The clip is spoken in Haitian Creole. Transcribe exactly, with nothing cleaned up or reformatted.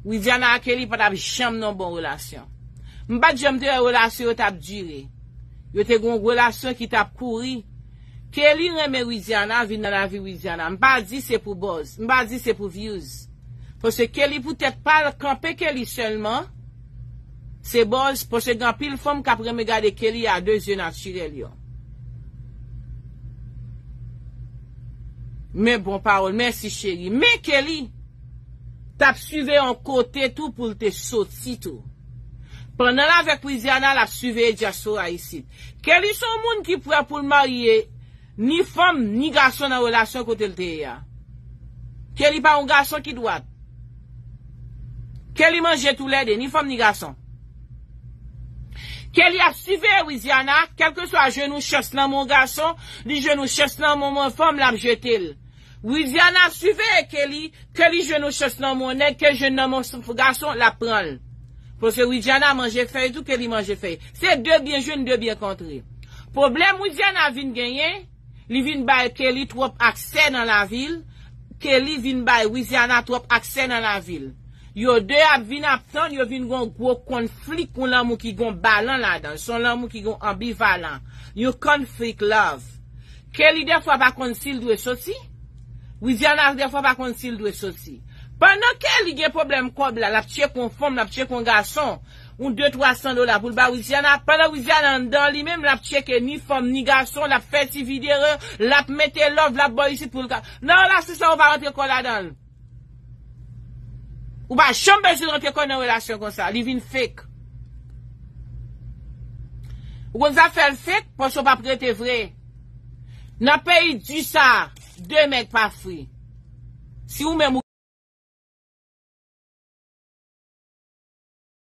Widiana ak Kelly pa t ap janm nan bon relasyon. M pa t janm te wè relasyon yo t ap dire. Yo te gen yon relasyon ki t ap kouri. Kelly renmen Widiana, vin nan lavi Widiana. M pa di se pou buzz. M pa di se pou views. Paske Kelly poutèt pa l kanpe Kelly sèlman. Se buzz, paske gen anpil fanm k ap renmen gade Kelly a de zye natirèl yo. Men bon pawòl, mèsi cheri. Men Kelly t ap siveye yon kote tou pou l te soti tou. Pandan l avèk Widiana, l ap siveye dyaspora isit. Kelly se yon moun ki prè pou l marye ni fanm, ni gason nan relasyon kote l te ye a. Kelly pa yon gason ki dwat. Kelly manje toulède, ni fanm, ni gason. Kelly ap siveye Widiana, kèlkeswa jenou chans nan men yon gason, li jenou chans nan men yon fanm, l ap jete l. Widiana ap siveye Kelly, Kelly jenou chans nan men yon nèg, Kelly jenou nan men yon gason, l ap pran l. Paske Widiana manje fèy tou, Kelly manje fèy. Se de byen jwenn, de byen kontre. Pwoblèm Widiana vin genyen, li vin bay Kelly twòp aksè nan lavi l, Kelly vin bay Widiana twòp aksè nan lavi l. Yo de ap vin ap tann, yo vin gon gwo konflik, yon lanmou ki gon balan ladan l. Se yon lanmou ki gon anbivalan. Yon conflict love. Kelly dèfwa pa konn si l dwe soti. Widiana dèfwa pa konn si l dwe soti. Pandan Kelly gen pwoblèm kòb la, l ap tcheke yon fanm, l ap tcheke yon gason, yon de twa san dola pou l ba Widiana. Pandan Widiana anndan li menm, l ap tcheke ni fanm, ni gason, l ap fè ti videyo, l ap mete love, l ap ba isit pou l ka. Nan relasyon sa, ou pa rantre kò ladan l. Ou pa janm bezwen rantre kò nan relasyon konsa. Li vin fake. Ou konn sa fè l fake? Paske w p ap rete vre. Nan peyi di sa, de mèg pa fri. Si ou menm ou